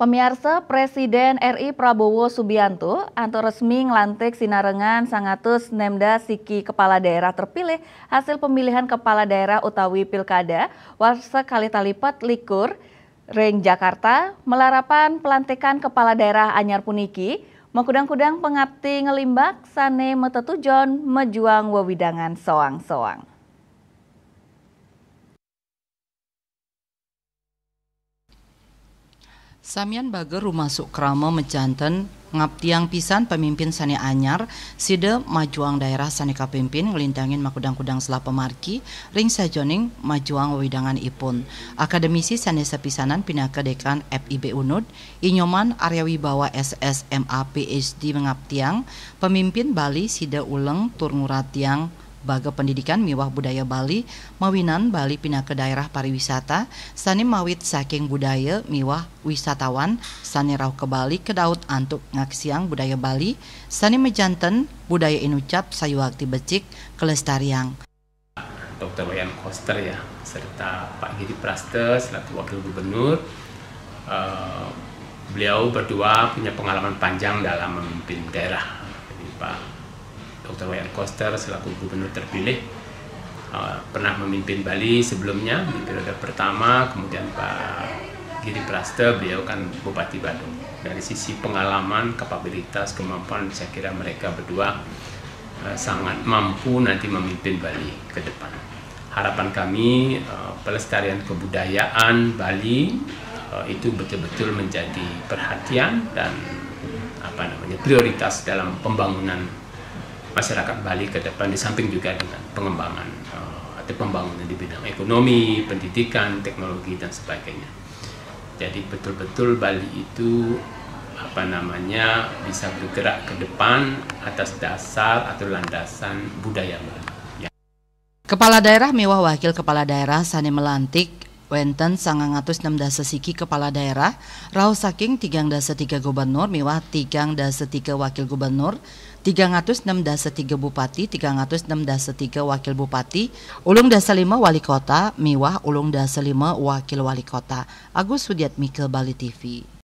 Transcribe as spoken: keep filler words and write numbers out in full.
Pamiarsa, Presiden R I Prabowo Subianto antuk resmi nglantik sinarengan sangatus nemdas siki kepala daerah terpilih hasil pemilihan kepala daerah utawi pilkada warsa kalih tali pat likur ring Jakarta. Malarapan pelantikan kepala daerah anyar puniki, makudang-kudang pangapti nglimbak sane matetujon majuang wewidangan soang-soang. Samian baga rumasuk krama majanten ngaptiang pisan pamimpin sane anyar, sida majuang daerah sane kapimpin nglintangin makudang-kudang selah pamargi ring sajoning majuang wewidangan ipun. Akademisi sane sapisanan pinaka Dekan F I B Unud, I Nyoman Arya Wibawa S S M A P H D ngaptiang pamimpin Bali sida uleng tur nguratiang baga pendidikan miwah budaya Bali, mawinan Bali pinaka daerah pariwisata sane mawit saking budaya miwah wisatawan sane rauh ka Bali kedaut antuk ngaksiang budaya Bali sane majanten budaya inucap sayuakti becik kalestariang. Doktor Wayan Koster ya, serta Pak Giri Prasta selaku Wakil Gubernur. Eh, beliau berdua punya pengalaman panjang dalam memimpin daerah. Jadi Pak Doktor Wayan Koster selaku Gubernur terpilih eh, pernah memimpin Bali sebelumnya di periode pertama, kemudian Pak Giri Prasta, beliau kan Bupati Badung. Dari sisi pengalaman, kapabilitas, kemampuan, saya kira mereka berdua eh, sangat mampu nanti memimpin Bali ke depan. Harapan kami eh, pelestarian kebudayaan Bali eh, itu betul-betul menjadi perhatian dan apa namanya, prioritas dalam pembangunan masyarakat Bali ke depan, di samping juga dengan pengembangan eh, atau pembangunan di bidang ekonomi, pendidikan, teknologi dan sebagainya. Jadi betul-betul Bali itu apa namanya, bisa bergerak ke depan atas dasar atau landasan budaya Bali. Ya. Kepala daerah miwah wakil kepala daerah sane malantik wenten sangang atus nem dasa siki kepala daerah, rauh saking tigang dasa tiga gubernur miwah tigang dasa tiga wakil gubernur, tigang atus nem dasa tiga bupati, tigang atus nem dasa tiga wakil bupati, ulung dasa lima wali kota miwah ulung dasa lima wakil wali kota. Agus Sudiatmika, Bali T V.